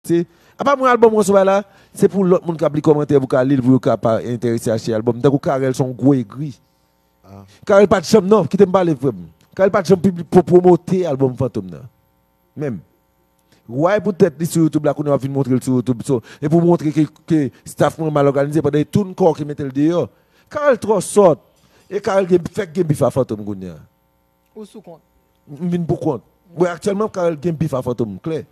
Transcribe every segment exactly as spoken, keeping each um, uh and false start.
Se, apa mwen albòm mwen sou bay la, se pou lòt moun k ap li kòmantè pou ka li l, pou yo ka pa enterese achte albòm. Tankou Carel se yon gwo egri. Carel pa t janm, non, kite m pale frè m. Carel pa t janm pibli-, pwo-, pwomote albòm Fantom nan. Menm. Why poutèt li sou YouTube la, kounye a w ap vin montre l sou YouTube, so, e pou montre ke, ke staff mwen mal òganize, pandan e tou n kò ki mete l deyò. Carel twò sòt. E Carel gen, fèk gen bif a Fantom kounye a. Ou sou kont. M vin pou kont. Mwen aktyèlman, Carel gen bif a Fantom, klè.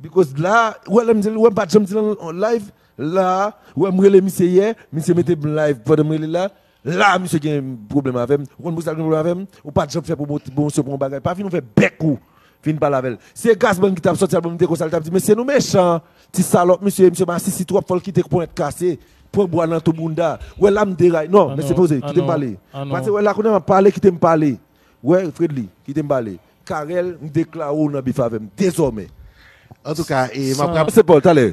Because la, ou wè lè m di l, ou wè m pa t janm di l an live, la, ou wè m rele misye yè, misye mete m live pandan m rele la, la, misye gen pwoblèm avè m. Ou konn poukisa l gen pwoblèm avè m? Ou pa t janm fè pwomosyon pou yon bagay. Pa vin ouvè bèk ou, vin pale avè l. Se Gazman ki t ap sòti albòm, m te konsa, l t ap di, mesye, nou mechan, ti salòp, misye, misye masisi twòp, fò l kite ponyèt kase, pran bwa nan tou bounda. Wè la m deray. Non, mesye, poze, kite m pale. Pase wè la, kounye a m ap pale, kite m pale. Wè, Fredly, kite m pale. Carel, m deklare w nan bif avè m, dezòmè. Antouka, e m ap rap. Se Paul, talè.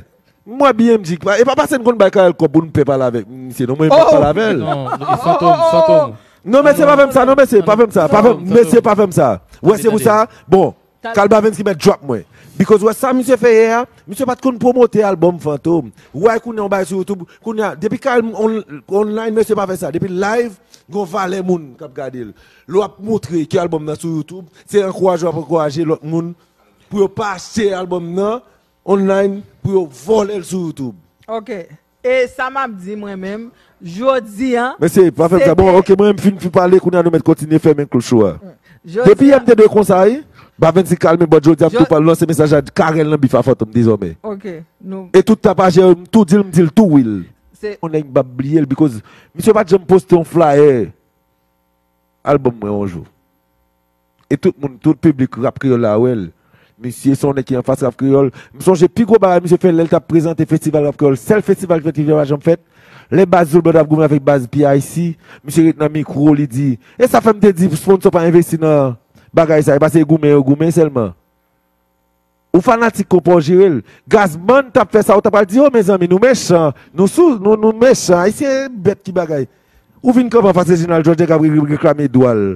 M wè B M G, e pa pase n konn bay Carel kòb pou n pè pale avèk misye, non, mwen, m p ap pale avè l. Non, e Fantom, Fantom. Non, mesye, pa fè m sa, non, mesye, pa fè m sa, pa fè m, mesye, pa fè m sa. Wè, se pou sa, bon, Carel Bavens ki mèt drop mwen. Because wè sa misye fè yè a, misye pa t konn pwomote albòm Fantom. Wè, kounye a yon bagay sou YouTube, kounye a, depi Carel on-, online, mesye pa fè sa. Depi live, gon valè moun k ap gade l. Lè w ap montre ke albòm nan sou YouTube, se ankouraje w ap ankouraje lòt moun pou yo pa achte albòm nan online, pou yo vòlè l sou YouTube. Ok. E sa m ap di mwen menm, jodi a. Mesye, pa fè m sa. Bon, ok, mwen m fin, fin pale, kounye a nou mèt kontinye fèmen klou show a. Depi yè m te dwe konsa, wi. Bavens kalme bòt jodi a, m tou pral lanse mesaj a Carel nan bif a Fantom dezòmè. Ok. E tout tapajè, m tou di l, m di l tou, wi. Yon nèg m p ap bliye l, because misye pa t janm poste yon flyer albòm mwen yon jou. E tout moun, tout piblik rap kreyòl la wè l. Misye se yon nèg ki anfas rap kreyòl. M sonje pi gwo bagay misye fè lè l t ap prezante festival rap kreyòl. Sèl festival fèt ki pa janm fèt. Lè baz Zolband ap goumen avèk baz P I C, misye ret nan mikwo, li di, e sa fè m te di sponsò pa envesti nan bagay sa, e pase goumen yo goumen sèlman. Ou fanatik konpa w jere l. Gazman t ap fè sa, ou ta pral di, o mezanmi, nou mechan, nou sou, nou, nou mechan, Ayisyen bèt ki bagay. Ou vin kanpe anfas Reginald Georges k ap re-, re-, reklame dwa l.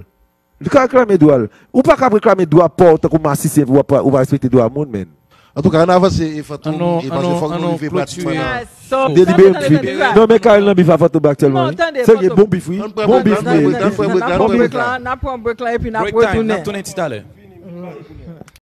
Li ka reklame dwa l. Ou pa ka ap reklame dwa pa w tankou masisi epi w ap, ou pa respekte dwa moun, menn. Antouka, ann avanse, e Fantom, e paske fòk nou rive pratikman nan. Delibe m fini. Non, men Carel nan bif a Fantom aktyèlman, wi. Serye, bon bif, wi. Bon bif, wi. N ap pran break la, n ap pran break la, epi n ap retounen. N ap tounen ti talè.